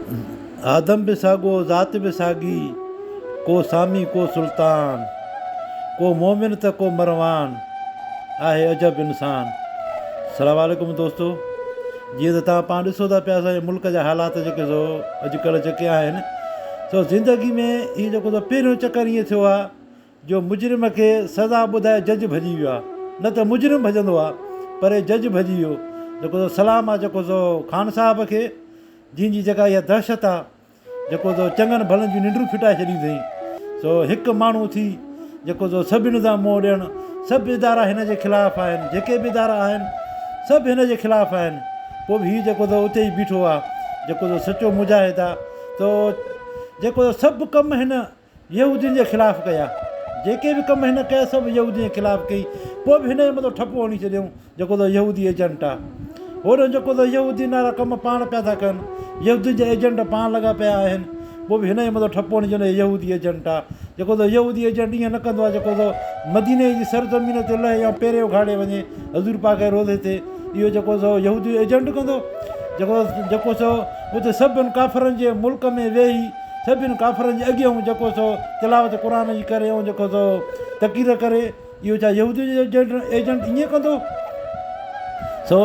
آدم به ساڳو ذات به ساڳي، ڪو سامي ڪو سلطان، ڪو مومن ته ڪو مروان، آهي عجب انسان. السلام عليڪم دوستو جيئن ته توهان پاڻ ڏسو ٿا پيا اسان جي ملڪ جا حالات جيڪي سو اڄڪلهه جيڪي آهن سو زندگي ۾ هي جيڪو سو پهريون چڪر ائين ٿيو آهي جو مجرم کي سزا ٻڌائي جج ڀڄي ويو آهي نه ته مجرم ڀڄندو آهي پر هي جج ڀڄي ويو جيڪو سو سلام آهي جيڪو سو خان صاحب کي جنهن جي جيڪا اها دهشت آهي جيڪو سو چڱن ڀلن جون ننڊون ڦٽائي ڇڏيون اٿئي سو هڪ ماڻهو ٿي جيڪو سو سڀني سان منهن ڏيڻ سڀ ادارا هن جي خلاف آهن جيڪي به ادارا آهن سڀ هن جي خلاف آهن پوء به هي جيڪو سو اتي ئي بيٺو آهي جيڪو سو سچو مجاهد آهي تو جيڪو سو سڀ ڪم هن يهودين جي خلاف ڪيا. جيڪي به ڪم هن ڪيا سڀ يهودين جي خلاف ڪئي. پوء به هن جي مٿان ٺپو هڻي ڇڏيائون جيڪو ته يهودي ايجنٽ آ. هوڏانهن جيڪو ته يهودين وارا ڪم پاڻ پيا ٿا ڪن. يهودين جا ايجنٽ پاڻ لڳا پيا آهن. پوء به هن جي مٿان ٺپو هڻي ڇڏيائون هي يهودي ايجنٽ آ. جيڪو ته يهودي ايجنٽ ائين نه ڪندو آ جيڪو ته مديني جي سرزمين تي لهي يا پير اگهاڙي وڃي حضور پاڪ جي روضي تي. اهو جيڪو سو يهودي ايجنٽ ڪندو. جيڪو جيڪو سو اتي سڀن ڪافرن جي ملڪ ۾ ويهي سڀن ڪافرن جي اڳيئون جيڪو سو تلاوت قرآن جي ڪري ۽ جيڪو سو تقرير ڪري، اهو ڇا يهودين جو ايجنٽ ائين ڪندو؟ سو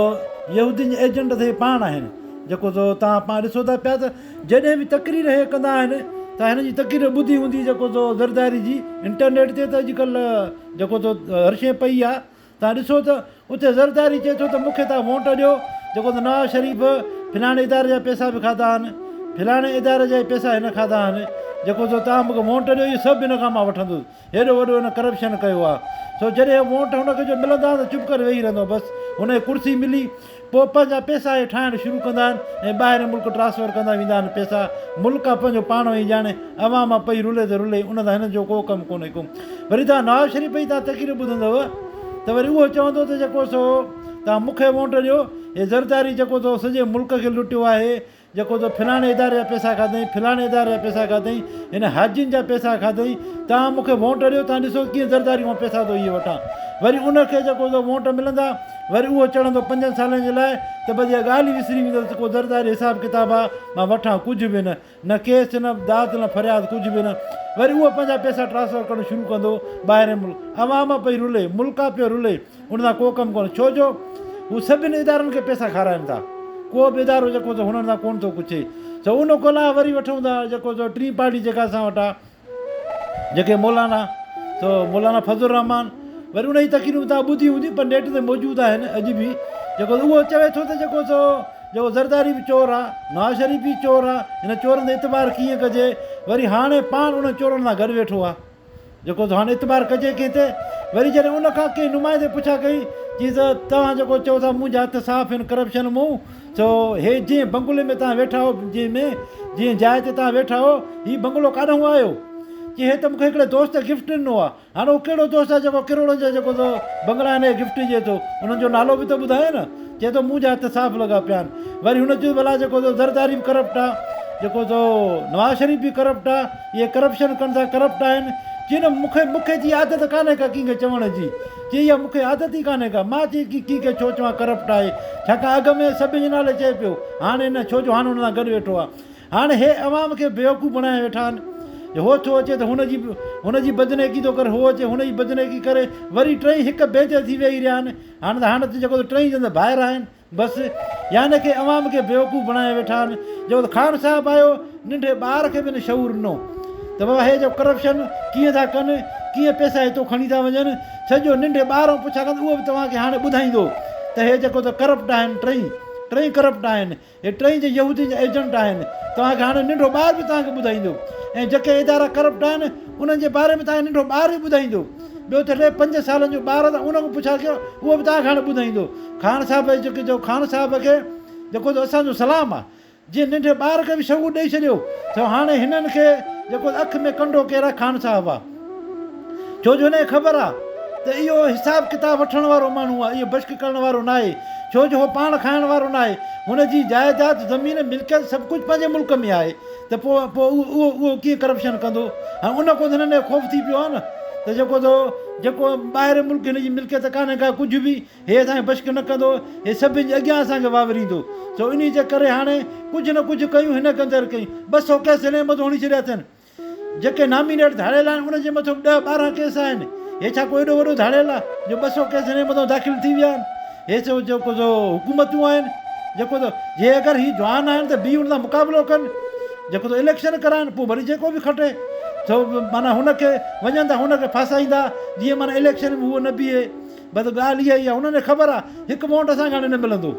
يهودين جا ايجنٽ ته هي پاڻ آهن، جيڪو سو توهان پاڻ ڏسو ٿا پيا ته جڏهن به تقرير هي ڪندا آهن ته هن جي تقرير ٻڌي هوندي جيڪو سو زرداري جي انٽرنيٽ تي ته اڄڪلهه جيڪو سو هر شيء پئي آهي. توهان ڏسو ته اتي زرداري چئي ٿو ته مون کي توهان وونٽ ڏيو جيڪو ته نواز شريف فلاڻي اداري جا پئسا به کاڌا آهن فلاڻي اداري جا پئسا هن کاڌا آهن جيڪو سو توهان مون کي وونٽ ڏيو اهو سڀ هن کان مان وٺندس هيڏو وڏو هن ڪرپشن ڪيو آهي سو جڏهن وونٽ هن کي جو ملندا ته چپ ڪري ويهي رهندو بس هن کي ڪرسي ملي پوء پنهنجا پئسا اهي ٺاهڻ شروع ڪندا آهن ۽ ٻاهرين ملڪ ٽرانسفر ڪندا ويندا آهن پئسا ملڪ آ پنهنجو پاڻ وڃي ڄاڻي عوام آ پئي رلي ته رلي ان سان هنن جو ڪو ڪم ڪونهي ڪو وري توهان نواز شريف جي توهان تقرير ٻڌندؤ ته وري اهو چوندو ته جيڪو سو توهان مون کي وونٽ ڏيو هي زرداري جيڪو سو سڄي ملڪ کي لٽيو آهي جيڪو تو فلاڻي اداري جا پئسا کاڌائين، فلاڻي اداري جا پئسا کاڌائين، هن حاجين جا پئسا کاڌائين، توهان مون کي وونٽ ڏيو، توهان ڏسو ڪيئن زرداري مان پئسا ٿو اهي وٺان. وري ان کي جيڪو سو وونٽ ملندا، وري اهو چڙهندو پنجن سالن جي لاء ته بس اها ڳالهه ئي وسري ويندس ته ڪو زرداري حساب ڪتاب آ، مان وٺان ڪجهه به نه، نه ڪيس نه داد نه فرياد ڪجهه به نه. وري اهو پنهنجا پئسا ٽرانسفر ڪرڻ شروع ڪندو ٻاهرين ملڪ. عوام پئي رلي، ملڪ پيو رلي. ان سان ڪو ڪم ڪونهي ڇو جو هو سڀني ادارن کي پئسا کارائن ٿا ڪو به ادارو جيڪو سو هنن سان ڪونه ٿو ڪڇي سو ان کان علاوه وري وٺون ٿا جيڪو سو ٽين پارٽي جيڪا اسان وٽ آ جيڪي مولانا سو مولانا فضل الرحمان وري ان جي تقريرون تان ٻڌي هوندي پر نيٽ تي موجود آهن اڄ به جيڪو اهو چوي ٿو ته جيڪو سو جيڪو زرداري به چور آ نواز شريف به چور آ هن چورن تي اعتبار ڪيئن ڪجي وري هاڻي پاڻ انهن چورن سان گڏ ويٺو آ جيڪو ته هاڻي اعتبار ڪجي ڪنهن تي؟ وري جڏهن ان کان ڪنهن نمائندي پڇا ڪئي، چي ته توهان جيڪو چئو ٿا منهنجا هٿ صاف آهن ڪرپشن مون، سو هي جنهن بنگلي ۾ توهان ويٺا آهيو جنهن ۾ جنهن جاء تي توهان ويٺا آهيو هي بنگلو ڪاڏانهون آيو؟ چي هي ته مون کي هڪڙي دوست گفٽ ڏنو آهي. هاڻي اهو ڪهڙو دوست آهي جيڪو ڪروڙن جا جيڪو ته بنگلا هن کي گفٽ ڏئي ٿو، انهن جو نالو به ته ٻڌايو نه. چئي ٿو منهنجا هٿ صاف لڳا پيا آهن. وري هن چيو ڀلا جيڪو ته زرداري به ڪرپٽ آهي، جيڪو ته نواز شريف به ڪرپٽ آهي، اهي ڪرپشن ڪن ٿا ڪرپٽ آهن. چي نه مون کي مون کي جي عادت ڪانهي ڪا ڪنهن کي چوڻ جي. چي اها مون کي عادت ئي ڪانهي ڪا. مان چي ڪنهن کي ڇو چوان ڪرپٽ آهي. ڇاڪاڻ اڳ ۾ سڀني جي نالي چئي پيو. هاڻي نه ڇو جو هاڻي هن سان گڏ ويٺو آهي. هاڻي هي عوام کي بيوقوف بڻايا ويٺا آهن. جو هو ٿو اچي ته هن جي هن جي بدنيڪي ٿو ڪري هو اچي هن جي بدنيڪي ڪري وري ٽئي هڪ بينچ تي ٿي ويهي رهيا آهن. هاڻي ته هاڻي ته جيڪو ٽئي ڄڻ ته ڀائر آهن بس يعني ڪي عوام کي بيوقوف بڻايا ويٺا آهن جيڪو ته خان صاحب آيو ننڍي ٻار کي به هن شعور ڏنو ته بابا هي جو ڪرپشن ڪيئن ٿا ڪن ڪيئن پئسا هتو کڻي ٿا وڃن سڄو ننڍي ٻار کان پڇا ڪن اهو به توهان کي هاڻي ٻڌائيندو ته هي جيڪو ته ڪرپٽ آهن ٽئي ٽئي ڪرپٽ آهن هي ٽئي جي يهودين جا ايجنٽ آهن، توهان کي هاڻي ننڍو ٻار به توهان کي ٻڌائيندو ۽ جيڪي ادارا ڪرپٽ آهن انهن جي باري ۾ توهان کي ننڍو ٻار به ٻڌائيندو. ٻيو ته ٽي پنج سالن جو ٻار آهي ته ان کان پڇا ڪيو اهو به توهان کي هاڻي ٻڌائيندو. خان صاحب جيڪي جو خان صاحب کي جيڪو ته اسان جو سلام آهي جنهن ننڍي ٻار کي به شعور ڏئي ڇڏيو سو هاڻي هنن کي جيڪو اک ۾ ڪنڊو ڪير آهي خان صاحب آهي. ڇو جو هن کي خبر آ ته اهو حساب ڪتاب وٺڻ وارو ماڻهو آ، اهو بشڪ ڪرڻ وارو ناهي، ڇو جو هو پاڻ کائڻ وارو ناهي، هن جي جائيداد، زمين، ملڪيت سڀ ڪجهه پنهنجي ملڪ ۾ آهي ته پوء پوء اهو اهو اهو ڪيئن ڪرپشن ڪندو؟ هاڻي ان کان ته هنن کي خوف ٿي پيو آ نه ته جيڪو سو جيڪو ٻاهرين ملڪ هن جي ملڪيت ڪانهي ڪا ڪجهه به هي اسان کي بشڪ نه ڪندو هي سڀن جي اڳيان اسان کي واوريندو سو انهي جي ڪري هاڻي ڪجهه نه ڪجهه ڪيون هن ڪندر ڪيون 200 ڪيس هن جي مٿو هڻي ڇڏيا اٿن. جيڪي نامينيٽ ڌاڙيل آهن انهن جي مٿو به ڏهه 12 ڪيس آهن. هي ڇا ڪو ايڏو وڏو ڌاڙيل آهي جو 200 ڪيس هن جي مٿو داخل ٿي ويا آهن. هي سو جيڪو سو حڪومتون آهن جيڪو سو جي اگر هي جوان آهن ته بيهي ان سان مقابلو ڪن جيڪو سو اليڪشن ڪرائن پوء ڀلي جيڪو به کٽي سو معنيٰ هن کي وڃن ٿا هن کي ڦاسائيندا جيئن معنيٰ اليڪشن ۾ هو نه بيهي. بس ڳالهه اها ئي آهي هنن کي خبر آهي هڪ ووٽ اسان کي هاڻي نه ملندو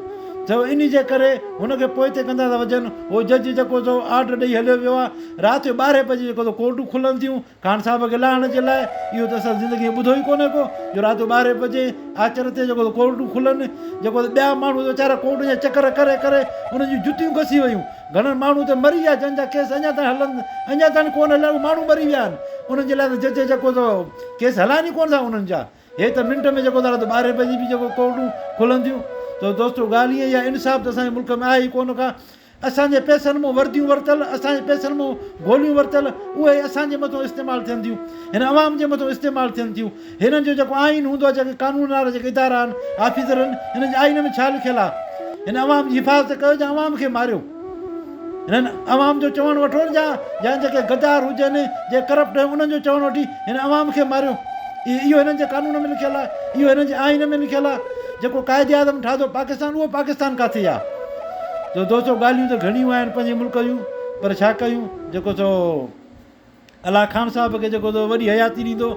سو انهي جي ڪري هن کي پوئتي ڪندا ٿا وڃن. هو جج جيڪو سو آرڊر ڏئي هليو ويو آهي. رات جو ٻارهين بجي جيڪو سو ڪورٽون کلن ٿيون خان صاحب کي لاهڻ جي لاء. اهو ته اسان زندگي ۾ ٻڌو ئي ڪونهي ڪو جو رات جو ٻارهين بجي آچر تي جيڪو سو ڪورٽون کلن. جيڪو سو ٻيا ماڻهو ته ويچارا ڪورٽ جا چڪر ڪري ڪري انهن جون جتيون گسي ويون. گهڻن ماڻهو ته مري ويا جن جا ڪيس اڃا تائين هلن اڃا تائين ڪونه هليا اهي ماڻهو مري ويا آهن انهن جي لاء ته جج جيڪو سو ڪيس هلائن ئي ڪونه ٿا انهن جا. هي ته منٽ ۾ جيڪو رات ٻارهين بجي به جيڪو ڪورٽون کلن ٿيون ته دوستو ڳالهه ائين ئي آهي انصاف ته اسان جي ملڪ ۾ آهي ئي ڪونه ڪا اسان جي پئسن مون ورديون ورتل اسان جي پئسن مون گوليون ورتل اهي اسان جي مٿو استعمال ٿين ٿيون هن عوام جي مٿو استعمال ٿين ٿيون هنن جو جيڪو آئين هوندو آهي جيڪي قانون وارا جيڪي ادارا آهن آفيسر آهن هنن جي آئين ۾ ڇا لکيل آهي هن عوام جي حفاظت ڪيو يا عوام کي ماريو. هنن عوام جو چوڻ وٺو يا يا جيڪي غدار هجن جي ڪرپٽ هجن انهن جو چوڻ وٺي هن عوام کي ماريو اهو هنن جي قانون ۾ لکيل آهي اهو هنن جي آئين ۾ لکيل آهي جيڪو قائد اعظم ٺاهيو پاڪستان اهو پاڪستان ڪاٿي آهي تو دوستو ڳالهيون ته گهڻيون آهن پنهنجي ملڪ جون پر ڇا ڪيون جيڪو سو الله خان صاحب کي جيڪو سو وڏي حياتي ڏيندو.